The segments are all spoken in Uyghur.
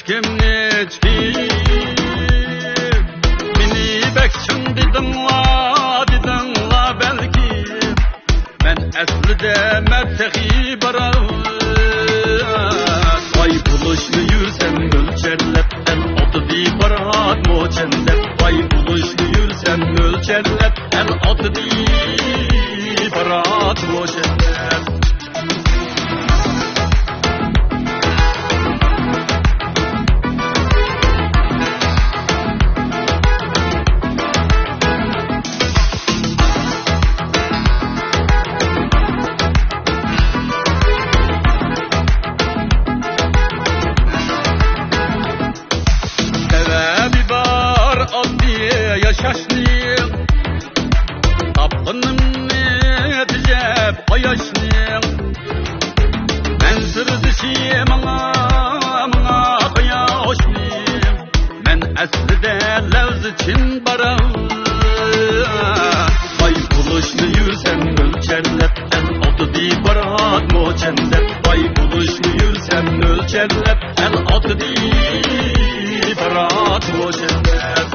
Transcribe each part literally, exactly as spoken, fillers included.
كىمنى چىقىپ مېنى بەك چىڭ دېدىڭلار، دېدىڭلار بەلكىم. مەن ئەسلىدە مەن تېخى بارات. باي بولۇشنى يۈرسەم ئۆلچەرلەپ، ئەل ئاتىدى بارات موچەنلەپ. باي بولۇشنى يۈرسەم ئۆلچەرلەپ، ئەل ئاتىدى بارات موچەنلەپ. سەۋەبى بار ئاددىي ياشاشنىڭ، تاپقىنىمنى تېجەپ قاياشنىڭ. مەن سىردىشى ماڭا، ماڭا قاياشنىڭ. مەن ئەسلىدە لەۋزى چىن بارا. باي بولۇشنى يۈرسەم ئۆلچەرلەپ، ئەل ئاتىدى بارات موچەنلەپ. باي بولۇشنى يۈرسەم ئۆلچەرلەپ، ئەل ئاتىدى بارات موچەنلەپ.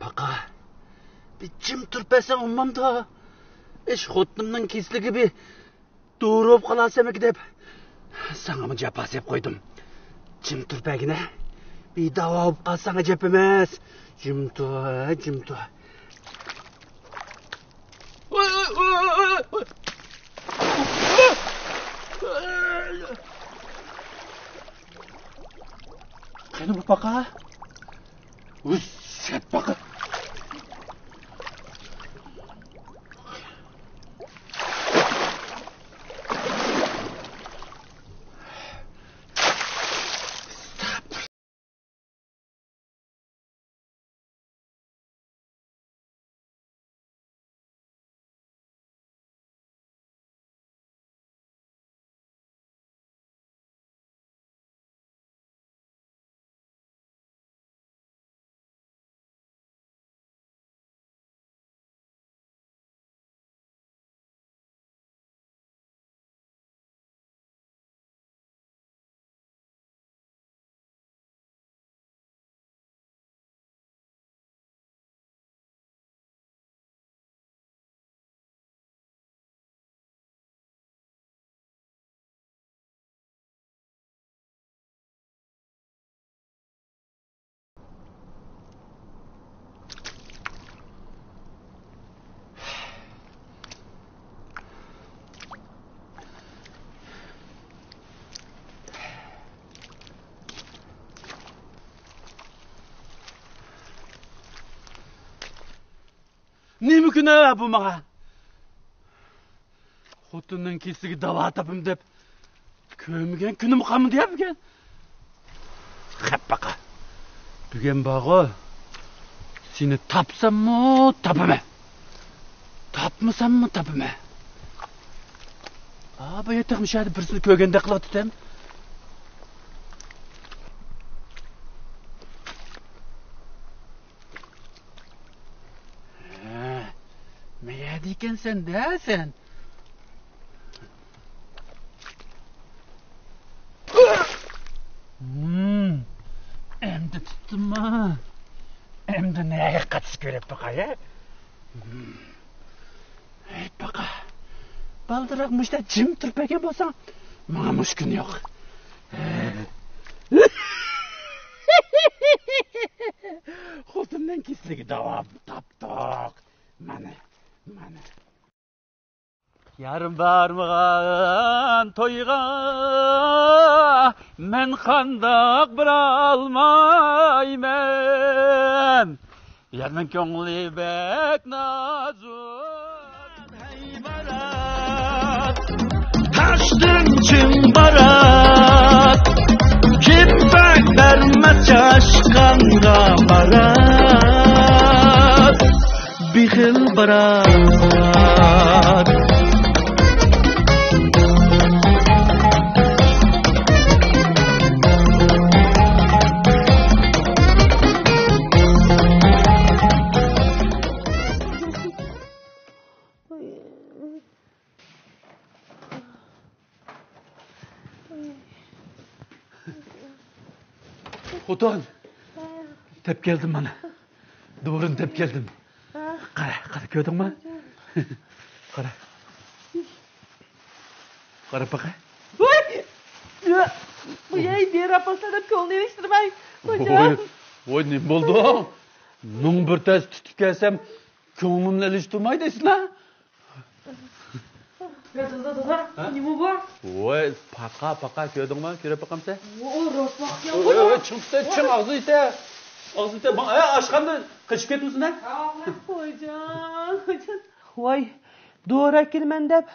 پاقا، بىر جىم تۇرۇپ بەرسەڭ بولمامدۇ؟ ئىش خوتۇنۇمنىڭ كېسىلىگە بىر دورا بولۇپ قالارسەنمىكىن دەپ، ساڭىمۇ جاپا سېلىپ قويدۇم. جىم تۇرۇپ بەرگىنە. بىداۋا بولۇپ قالساڭ ئەجەب ئەمەس. جىم تۇر، جىم تۇر. قېنى بۇ پاقا؟ ۋۇسسەت پاقا. نېمە گۇناھ بۇ ماڭا؟ خوتۇننىڭ كېسىلىگە داۋا تاپىمەن دەپ، كۆرمىگەن كۈنۈم قالمىدى يا بۈگۈن. خەپ باقا. بۈگۈن بارغۇ، سېنى تاپساممۇ تاپىمەن. تاپمىساممۇ تاپىمەن. ئا، بۇ ياتاق مۇشۇ يەردە بىرسىنى كۆرگەندەك قىلىۋاتىدىم. ھە، مەيەردە ئىكەنسەن-دە سەن. ھىم، ئەمدى تۇتتۇممۇ؟ ئەمدى نەگە قاچىسى كۆرۈپ باقاي، ھە؟ ھىم. ھەي، پاقا. بالدۇرراق مۇشتا جىم تۇرۇپ بەرگەن بولساڭ، ماڭا مۇشكۇل يوق. خوتۇننىڭ كېسىلىگە داۋا تاپتۇق. مانا، مانا. يارىم بارمىغان تويغا مەن قانداق بارالمايمەن؟ يارنىڭ كۆڭلى بەك نازۇك. ھەي بارات، تاشتىن چىڭ بارات، كىپەك بەرمەس چاشقانغا بارات، بېخىل بارات. خوتۇن، دەپ كەلدىم مانا. دورىنى دەپ كەلدىم. قارا، قارا، كۆردۈڭمۇ؟ قارا. قاراپ باقاي. ۋاي! ۋاي، دېرە پاسلا دەپ كۆڭلىنى ئېلىشتۇرماي. ۋاي، ۋاي، نېمە بولدۇڭ؟ مىڭ بىر تەس تۇتۇپ كەلسەم، كۆڭلۈمنى ئېلىشتۇرماي دەيسىلە. يا دادا، دادا، ھە؟ نېمە بۇ؟ ۋاي، پاقا، پاقا، كۆردۈڭمۇ؟ كۆرۈپ باقامسەن؟ ۋوي، راست ۋاقىت ۋوي، ۋوي، ۋوي، چىڭ تۇتە، چىڭ، ئاغزىنى يېتە. ئاغزىنى يېتە. ماڭ، ئە، ئاشخانىدىن قېچىپ كەتمىسۇن، ھە؟ ھاي جان، ھاي جان. ۋاي، دورا ئەكىلىمەن دەپ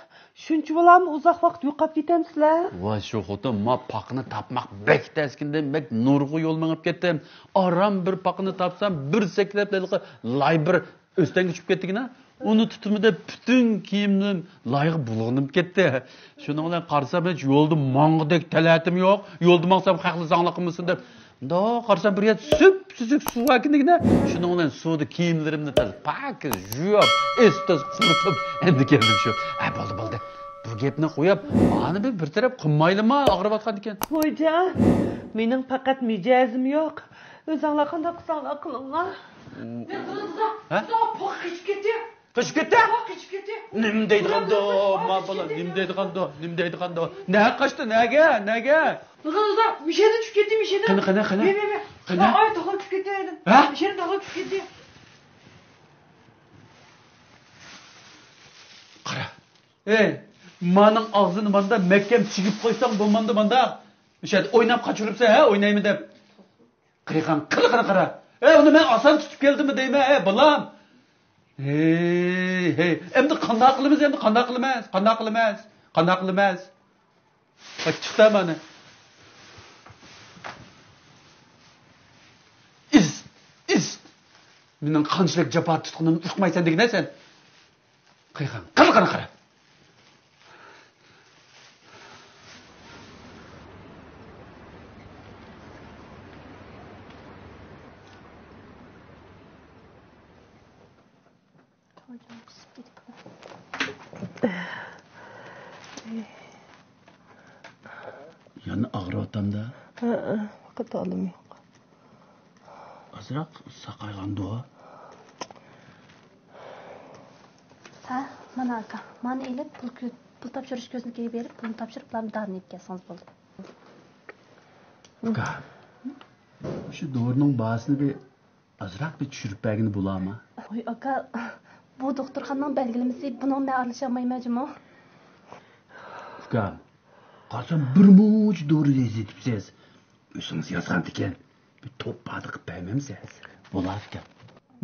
شۇنچىۋالامۇ ئۇزاق ۋاقىت يوقاپ كېتەمسىلەر؟ ۋاي، شۇ خوتۇن، ما پاقىنى تاپماق بەك تەسكىندىم، بەك نۇرغۇن يول مېڭىپ كەتتىم. ئاران بىر پاقىنى تاپسام، بىر سەكرەپ، ھېلىقى لاي بىر ئۆستەڭگە چۈشۈپ كەتتىكىنە. ئۇنى تۇتىمەن دەپ پۈتۈن كىيىملىرىم لايغا بۇلغىنىپ كەتتى. شۇنىڭ بىلەن قارىسام، ھېچ يولدا ماڭغۇدەك تەلەتىم يوق. يولدا ماڭسام، خەقلەر زاڭلىق قىلمىسۇن دەپ، مۇنداق قارىسام، بىر يەردە سۈپسۈزۈك سۇ باركەن دېگىنە. شۇنىڭ بىلەن سۇدا كىيىملىرىمنى تازا پاكىز يۇيۇپ، ئېس-تېز قۇرۇتۇپ، ئەمدى كەلدىم شۇ. ھە، بولدى، بولدى. بۇ گەپنى قويۇپ، مانا بىر، بىر تەرەپ قىلمايلىما، ئاغرىۋاتقاندىكىن. خوجا، مېنىڭ پەقەت مىجەزىم يوق. ئۆزۈڭلار قانداق قىلساڭلار قىلىڭلار. ھە؟ دادا، دادا، پاقا قېچىپ كەتتى. قېچىپ كەتتى؟ پاقا قېچىپ كەتتى. نېمە دەيدىغاندۇ، ما بالا، نېمە دەيدىغاندۇ، نېمە دەيدىغاندۇ؟ نەگە قاچتى، نەگە، نەگە؟ دادا، دادا، مىشەدىن چۈشۈپ كەتتى، مىشەدىن. قېنى، قېنى، قېنى؟ مە، مە، مە. قېنى؟ ئاي، تاغا چۈشۈپ كەتتى. ھە؟ مىشەدىن تاغا چۈشۈپ كەتتى. قارا. ئەي، مانىڭ ئاغزىنى ماندا مەھكەم چىگىپ قويساڭ بولمامدۇ ماندا؟ مىشەدە ئويناپ قاچۇرۇپسەن، ھە، ئوينايمەن دەپ. قېرىقاڭ قىلىقىنى قارا. ئەي، ئۇنى مەن ئاسان تۇتۇپ كەلدىممۇ دەيمەن، ئەي، بالام. ھەي، ھەي، ئەمدى قانداق قىلىمىز، ئەمدى قانداق قىلىمىز، قانداق قىلىمىز، قانداق قىلىمىز؟ ھە، چىقتى مانا. ئىز، ئىز. مېنىڭ قانچىلىك جاپا تۇتقىنىمنى ئۇقمايسەن دېگىنە سەن. قېرىقاڭ قىلىقىنى قارا. يەنە ئاغرىۋاتامدا؟ ھەئە، پەقەت ھالىم يوق. ئازراق ساقايغاندۇ؟ ھە، مانا ئاكا، مانا ئېلىپ، پۇل كۆ-، پۇل تاپشۇرۇش كۆزنىكىگە بېرىپ، پۇلنى تاپشۇرۇپ، بۇلارنى دارىنى ئېلىپ كەلسىڭىز بولدى. ئۇكا، شۇ دورىنىڭ باھاسىنى بىر ئازراق بىر چۈشۈرۈپ بەرگىنى بولامۇ؟ ۋاي ئاكا، بۇ دوختۇرخانىنىڭ بەلگىلىمىسى، بۇنىڭغا مەن ئارىلىشالمايمەن جۇمۇ. ئۇكام، قارىسام بىر مۇنچە دورا يېزىۋېتىپسىز. ئۆزىڭىز يازغانتىكەن، بىر توپ باردى قىلىپ بەرمەمسىز؟ بولار ئىكەن.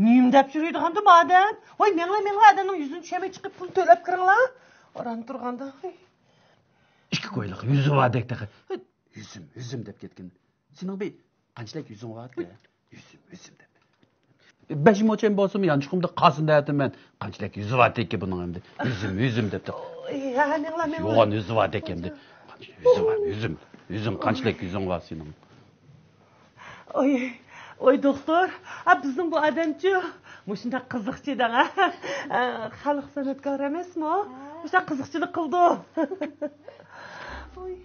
نېمە دەپ يۈرىدىغاندۇ بۇ ئادەم؟ ۋاي مېڭىڭلار، مېڭىڭلار، ئادەمنىڭ يۈزىنى چۈشەنمەي چىقىپ پۇل تۆلەپ كىرىڭلار. ئاران تۇرغاندا. ئىككى كويلۇق يۈزى باردەك تېخى. يۈزۈم، يۈزۈم دەپ كەتكىن. سېنىڭ بىر قانچىلىك يۈزۈڭ بار ئىكەن؟ يۈزۈم، يۈزۈم دەپ. بەش موچەن بولسىمۇ، يانچۇقۇمدا قالسۇن دەۋاتىمەن. قانچىلىك يۈزى بار ئىكەن بۇنىڭ ئەمدى. يۈزۈم، يۈزۈم دەپ. يا، نېڭلا، نېڭلا. يوغان يۈزى بار ئىكەن ئەمدى. يۈزى بار، يۈزۈم. يۈزۈم، قانچىلىك يۈزۈڭ بار سېنىڭ؟ ئوي، ئوي، دوختۇر، ئا، بىزنىڭ بۇ ئادەمچۇ، مۇشۇنداق قىزىقچى دەڭ، ئا. ئا، خەلق سەنئەتكارى ئەمەسمۇ؟ ھە. مۇشۇنداق قىزىقچىلىق قىلىدۇ. ئوي.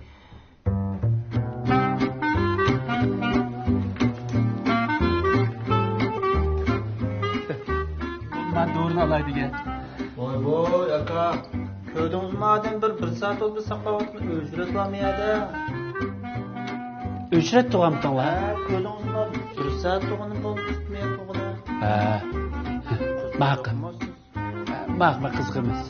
مەن دورىنى ئالاي دېگەن. ۋاي، ۋاي، ئاكا. كۆردىڭىزمۇ، ئادەم بىر، بىر سائەت بولدى ساقلاۋاتىدۇ، ئۆچرەت بارمۇ يەردە؟ ئۆچرەت تۇرغانمىتىڭلار؟ ھە، كۆردىڭىزمۇ، بىر سائەت تۇرغىنىم بولدى، تۇتمىغان تۇرغىنى. ھە. ماقۇل. ماقۇل، قىزىق ئەمەس.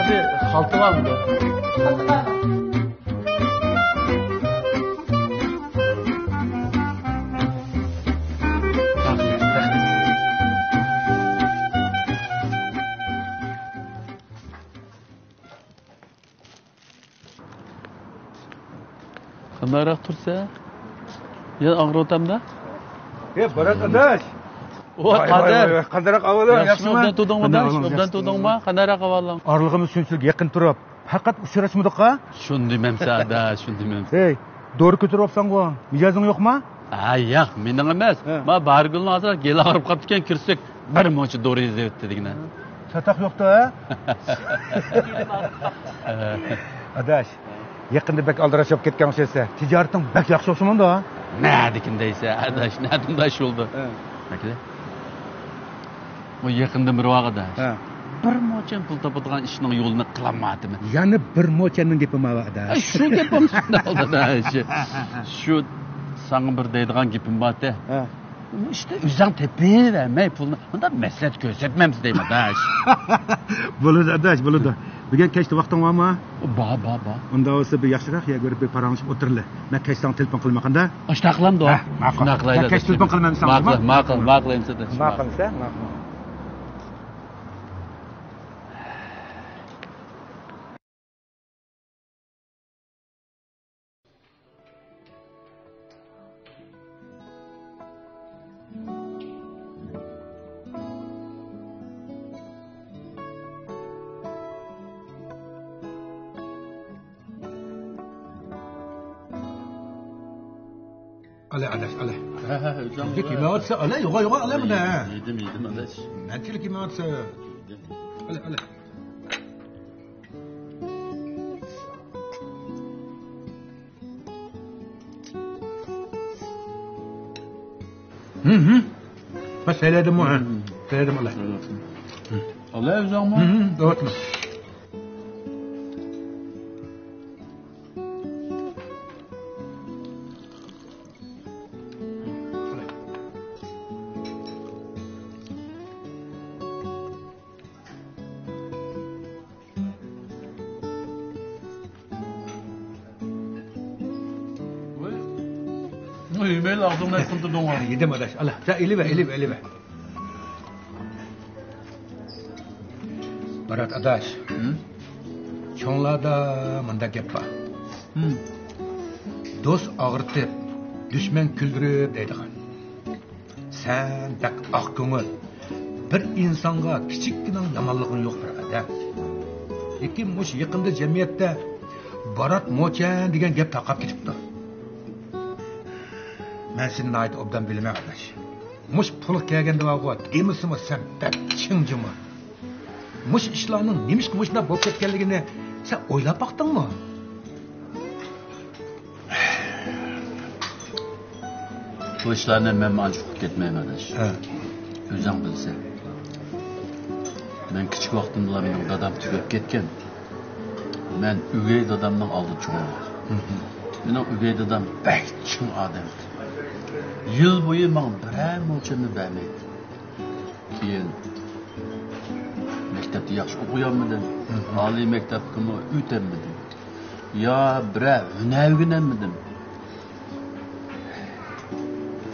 بىر خالتا بارمىدۇ؟ قانداقراق تۇرسا؟ يەنە ئاغرىۋاتامدا؟ ئە، بارات ئاداش. ۋاي، ۋاي، قادىر. ۋاي، ۋاي، قانداقراق ئەھۋالىڭ، ياخشىمۇ؟ ياخشىمۇ؟ ئوبدان تۇردۇڭمۇ، ئاداش؟ ئوبدان تۇردۇڭمۇ؟ قانداقراق ئەھۋالىڭ؟ ئاغرىقىمىز شۇنچىلىك يېقىن تۇرۇپ، پەقەت ئۇچراشمىدۇق-ھە؟ شۇندىمەمسە ئاداش، شۇندىمەمسە. ھەي، دورا كۆتۈرۈۋاپسەنغۇ، مىجەزىڭ يوقما؟ ھە، ياق، مېنىڭ ئەمەس. ھە. ما بارىگۈلنىڭ ھازىر گېلى ئاغرىپ قاپتىكەن، كىرسەك بىر مۇنچە دورا يېزىۋەتتى دېگىنە. چاتاق يوقتا، ھە؟ ئاداش، يېقىندا بەك ئالدىراش بولۇپ كەتكەن ئوخشايسەن. تىجارىتىڭ بەك ياخشى ئوخشىمامدۇ؟ نەدىكىن دەيسەن ئاداش، نەدىن داش بولدى؟ ھە. ئاكا، بۇ يېقىندىن بېرى ۋاقىتتا، ھە، بىر موچەن پۇل تاپىدىغان ئىشنىڭ يولىنى قىلالمايۋاتىمەن. يەنە بىر موچەننىڭ گېپى ماۋۇ ئاداش. ئە، شۇ گېپىم شۇنداق بولدى ئاداش. شۇ ساڭا بىر دەيدىغان گېپىم بارتى. ھە. ئۇ ئىشتا ئۆزۈڭ تېپىۋەرمەي پۇلنى مۇنداق مەسلىھەت كۆرسەتمەمسە دەيمەن ئاداش. بولىدۇ ئاداش، بولىدۇ. بۈگۈن كەچتە ۋاقتىڭ بارمۇ؟ بار، بار، بار. ئۇنداق بولسا بىر ياخشىراق يەرگە بېرىپ بىر پاراڭلىشىپ ئولتۇرىلى. مەن كەچ ساڭا تېلېفون قىلىمەن قانداق؟ ئاشۇنداق قىلامدۇ؟ ھە، ماقۇل. شۇنداق قىلايلى. مەن كەچ تېلېفون قىلىمەن ساڭا، ماقۇل، ماقۇل، ماقۇل، ماقۇل ئەمىسە. ماقۇل دېسە، ماقۇل. ئەلە، ئەلە، ئەلە. ھە، ھە، ھە، ئۆزۈڭ كېلىۋاتسا، ئەلە، يوغا، يوغا، ئەلە، مۇنە. يېدىم، يېدىم، ئەلە. مەن كېلىپ كېلىۋاتسا. يېدىم. ئەلە، ئەلە. ھىم، ھىم. بەس، سەيلەيدىمۇ، ھە؟ ھىم. سەيلەيدىم، ئەلە. ئەلە، ئۆزۈڭمۇ؟ ھىم، ھىم، دەۋاتىمەن. يېمەيلا ئاغزىڭنى ئېچىپ تۇردۇڭ. يېدىم ئاداش. ئالا، سەن ئېلىۋە، ئېلىۋە، ئېلىۋە. بارات ئاداش. ھىم؟ چوڭلاردا مۇنداق گەپ بار. ھىم. دوست ئاغرىتىپ، دۈشمەن كۈلدۈرۈپ دەيدىغان. سەن بەك ئاق كۆڭۈل. بىر ئىنسانغا كىچىككىنە يامانلىقىڭ يوق بىر ئادەم. لېكىن مۇشۇ يېقىندا جەمئىيەتتە بارات موچەن دېگەن گەپ تارقاپ كېتىپتۇ. مەن سېنى ناھايىتى ئوبدان بىلىمەن ئاداش. مۇشۇ پۇل كەلگەندە بارغۇ، دېمىسىمۇ سەن بەك چىڭ جۇمۇ. مۇشۇ ئىشلارنىڭ نېمىشقا مۇشۇنداق بولۇپ كەتكەنلىكىنى سەن ئويلاپ باقتىڭمۇ؟ بۇ ئىشلارنى مەنمۇ ئانچە ئۇقۇپ كەتمەيمەن ئاداش. ھە. ئۆزۈڭ بىلىسەن. مەن كىچىك ۋاقتىمدىلا مېنىڭ دادام تۈگەپ كەتكەن. مەن ئۆگەي دادامنىڭ ئالدىدا چوڭايغان. ھىم. مېنىڭ ئۆگەي دادام بەك چىڭ ئادەم. يىل بويى ماڭا بىرەر موچەنمۇ بەرمەيتتى. كېيىن مەكتەپتە ياخشى ئوقۇيالمىدىم. ھىم. ئالىي مەكتەپكىمۇ ئۆتەلمىدىم. يا بىرەر ھۈنەر ئۆگىنەلمىدىم.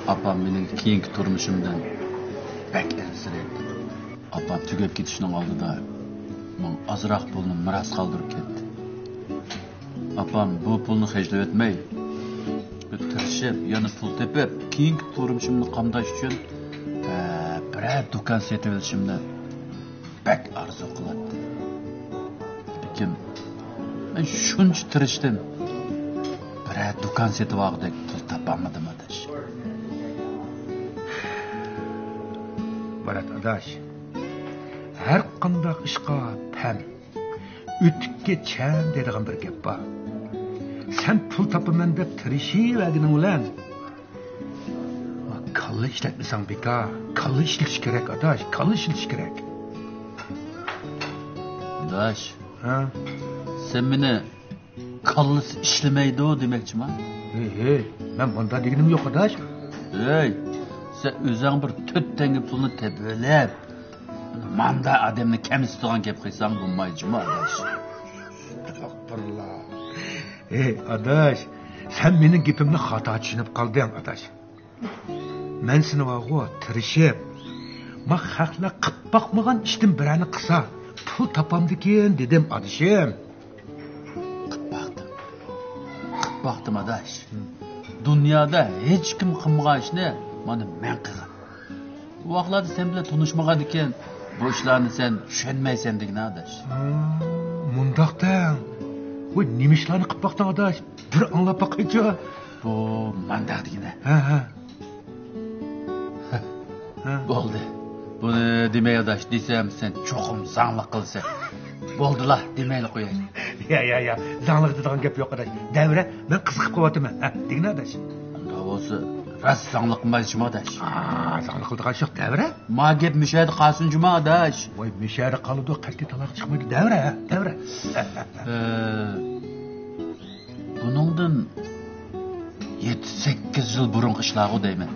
ئاپام مېنىڭ كېيىنكى تۇرمۇشۇمدىن بەك ئەنسىرەيتتى. ئاپام تۈگەپ كېتىشنىڭ ئالدىدا ماڭا ئازراق پۇلنى مىراس قالدۇرۇپ كەتتى. ئاپام بۇ پۇلنى خەجلىۋەتمەي، تىرىشىپ، يەنە پۇل تېپىپ، كېيىنكى تۇرمۇشۇمنى قامداش ئۈچۈن، ئە، بىرەر دۇكان سېتىۋېلىشىمنى بەك ئارزۇ قىلاتتى. لېكىن مەن شۇنچە تىرىشتىم، بىرەر دۇكان سېتىۋالغۇدەك پۇل تاپالمىدىم، ئاداش. بارات ئاداش، ھەر قانداق ئىشقا پەم، ئۆتۈككە چەم دەيدىغان بىر گەپ بار. سەن پۇل تاپىمەن دەپ تىرىشىۋەرگىنىڭ بىلەن، كاللا ئىشلەتمىسەڭ بىكار. كاللا ئىشلىتىش كېرەك، ئاداش، كاللا ئىشلىتىش كېرەك. ئاداش، ھە؟ سەن مېنى كاللىسى ئىشلىمەيدۇ دېمەكچىما؟ ھەي، ھەي، مەن مۇنداق دېگىنىم يوق، ئاداش. ھەي، سەن ئۆزۈڭ بىر تۆت تەڭگە پۇلنى تېپىۋېلىپ، ماندا ئادەمنى كەمسىتىدىغان گەپ قىلساڭ بولمايدۇ جۇمۇ، ئاداش. ئەستەغپۇرۇللا. ھەي، ئاداش، سەن مېنىڭ گېپىمنى خاتا چۈشىنىپ قالدىڭ، ئاداش. مەن سېنى بارغۇ، تىرىشىپ، ما خەقلەر قىپ باقمىغان ئىشتىن بىرەرنى قىلسا، پۇل تاپامدىكىن دېدىم، ئادىشىم. قىپ باقتىم. قىپ باقتىم، ئاداش. دۇنيادا ھېچكىم قىلمىغان ئىشنى مانا مەن قىلغان. ئۇ ۋاقىتلاردا سەن بىلەن تونۇشمىغاندىكىن، بۇ ئىشلارنى سەن چۈشەنمەيسەن دېگىنە، ئاداش. مۇنداق دەڭ. ۋاي، نېمە ئىشلارنى قىلىپ باقتىڭ، ئاداش؟ بىر ئاڭلاپ باقايچۇ. بۇ مانداق دېگىنە. ھە، ھە. ھە. بولدى. بۇنى دېمەي، ئاداش، دېسەم، سەن چوقۇم زاڭلىق قىلىسەن. بولدىلا، دېمەيلا قوياي. يا، يا، يا، زاڭلىق دەيدىغان گەپ يوق، ئاداش. دەۋرە، مەن قىزىقىپ قېلىۋاتىمەن. ھە، دېگىنە، ئاداش. ئۇنداق بولسا، راست زاڭلىق قىلمايسىزمۇ، ئاداش؟ ئا، زاڭلىق قىلىدىغان ئىش يوق، دەۋرە. ما گەپ مۇشۇ يەردە قالسۇن جۇما، ئاداش. ۋاي، مۇشۇ يەردە قالىدۇ، قەتئىي تالاغا چىقمايدۇ، دەۋرە، دەۋرە. ئە، بۇنىڭدىن يەتتە، سەككىز يىل بۇرۇنقى ئىشلارغۇ دەيمەن.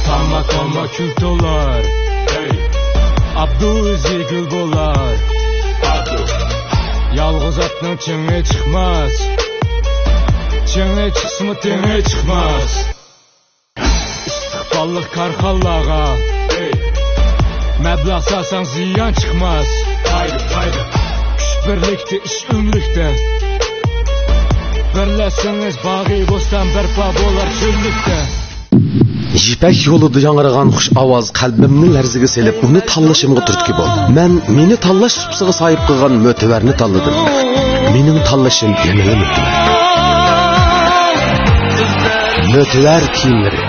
تامما، تامما كۈل تولار. ئابدۇ ئۆزى گۈل بولار. يالغۇز ئاتنىڭ چېڭى چىقماس. چېڭى چىقسىمۇ، تېڭى چىقماس. ئىستىقباللىق كارخانىلارغا مەبلەغ سالساڭ زىيان چىقماس. كۈچ بىرلىكتە، ئىش ئۆملۈكتە. بىرلەشسىڭىز باغۇ بوستان بەرپا بولار چۆللۈكتە. يىپەك يولىدا ياڭرىغان خۇش ئاۋاز قەلبىمنى لەرزىگە سېلىپ، ئۇنى تاللىشىمغا تۈرتكە بولدى. مەن مېنى تاللاش سۇپىسىغا ساھىب قىلغان مۆتىۋەرنى تاللىدىم. مېنىڭ تاللىشىم يەنىلا مۆتىۋەر. مۆتىۋەر كىيىملىرى.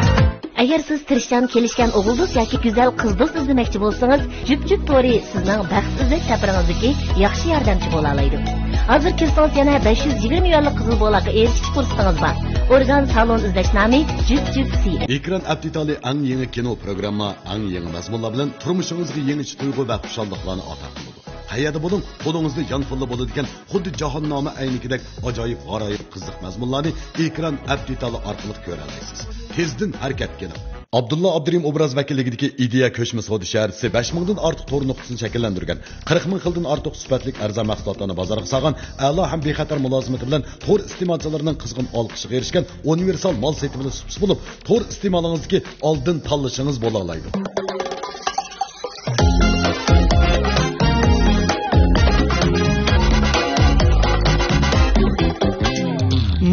ئەگەر سىز تىرىشچان، كېلىشكەن ئوغۇل دوست ياكى گۈزەل قىز دوست ئىزدىمەكچى بولسىڭىز، جۈپ جۈپ تورى سىزنىڭ بەخت ئىزدەش سەپىرىڭىزدىكى ياخشى ياردەمچى بولالايدۇ. ھازىر كىرسىڭىز يەنە بەش يۈز يىگىرمە يۈەنلىك قىزىل بولاققا ئېرىشكۈچى پۇرسىتىڭىز بار. ئورگان سالون ئىزدەش نامى جۈپ جۈپ سى. ئېكران ئەپ دېتالى ئەڭ يېڭى كىنو پروگرامما، ئەڭ يېڭى مەزمۇنلار بىلەن تۇرمۇشىڭىزغا يېڭىچە تۇيغۇ ۋە خۇشاللىقلارنى ئاتا قىلىدۇ. قەيەردە بولۇڭ، قولىڭىزدا يانفونلا بولىدىكەن، خۇددى جاھاننامە ئەينىكىدەك ئاجايىپ غارايىپ قىزىق مەزمۇنلارنى ئېكران ئەپ دېتالى ئارقىلىق كۆرەلەيسىز. تېزدىن ھەرىكەتكە كېلىڭ! ئابدۇللا ئابدۇرېھىم ئوبراز ۋەكىللىكىدىكى ئىدىيە كۆچمە سودا شەھەرچىسى بەش مىڭدىن ئارتۇق تور نۇقتىسىنى شەكىللەندۈرگەن، قىرىق مىڭ خىلدىن ئارتۇق سۈپەتلىك ئەرزان مەھسۇلاتلارنى بازارغا سالغان، ئەلا ھەم بىخەتەر مۇلازىمىتى بىلەن تور ئىستېمالچىلىرىنىڭ قىزغىن ئالقىشىغا ئېرىشكەن ئۇنىۋېرسال مال سېتىۋېلىش سۇپىسى بولۇپ، تور ئىستېمالىڭىزدىكى ئالدىن تاللىشىڭىز بولالايدۇ.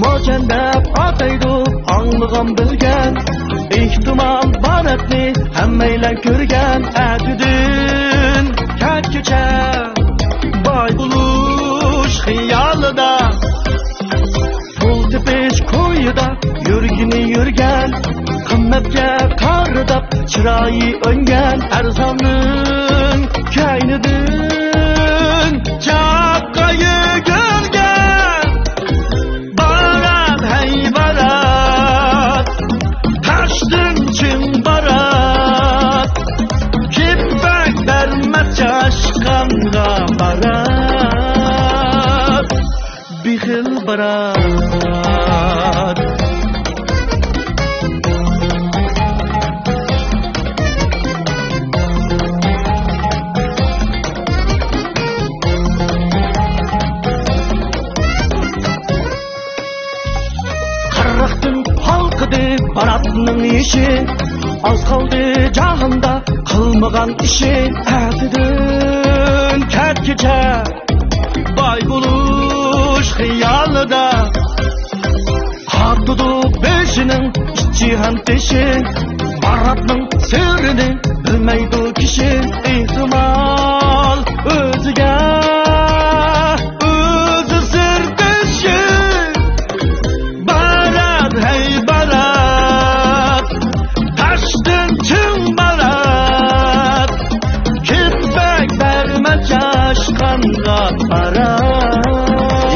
موچەن دەپ ئاتايدۇ ئاڭلىغان بىلگەن، ئېھتىمال باراتنى ھەممەيلەن كۆرگەن. ئەتىدىن كەچكىچە باي بولۇش خىيالىدا، پۇل تېپىش كويىدا يۈرگىنى يۈرگەن، قىممەتكە قارىداپ چىرايى ئۆڭگەن، ئەرزاننىڭ كەينىدىن چاققا يۈگۈرگەن. بارات، ھەي بارات، تاشتىن چىڭ بارات، كىم بەك بەرمەس چاشقانغا بارات. بېخىل بارات. قىرىقتىن ھالقىدى باراتنىڭ يېشى، ئاز قالدى جاھاندا قىلمىغان ئىشى. ئەتىدىن كەچكىچە باي بولۇش خىيالىدا، قاتىدۇ بېشىنىڭ ئىچى ھەم تېشى. باراتنىڭ سىرىنى بىلمەيدۇ كىشى، ئېھتىمال ئۆزىگە ئۆزى سىردىشى. بارات، ھەي بارات، تاشتىن چىڭ بارات، كىم بەك بەرمەس چاشقانغا بارات.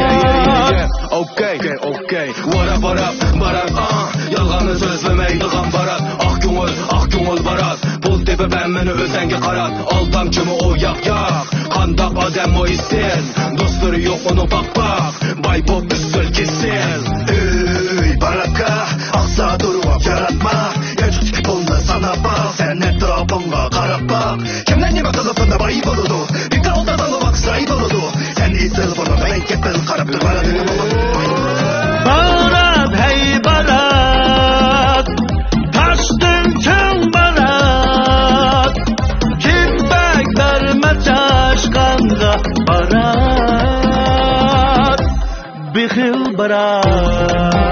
Yeah, yeah, yeah, yeah. Okay, okay, okay. ۋاراپ، ۋاراپ، بارات، ئاھ. يالغاننى سۆزلىمەيدىغان بارات. ئاق كۆڭۈل، ئاق كۆڭۈل بارات. پۇل تېپىپ ھەممىنى ئۆزەڭگە قارات. ئالدامچىمۇ ئۇ ياق، ياق. قانداق ئادەممۇ ئېسىل، دوستلىرى يوق ئۇنىڭ پاق-پاق. باي بوپ ئۈستىل كېسىل. ئۆي، باراكا، ئاقسا تۇرۇپ ياراتما. يانچۇقتىكى پۇلنى ساناپ باق، سەن ئەتراپىڭغا قاراپ باق. كىملەر نېمە قىلىپ بۇنداق باي بولىدۇ؟ بىكار ئولتۇرساڭلا ۋاقىت زايە بولىدۇ. سەن ئېسىل بولۇپ، مەن كېپىل قاراپ تۇرغان. بارات، ھەي بارات، تاشتىن چىڭ بارات، كىم بەك بەرمەس چاشقانغا بارات، بېخىل بارات.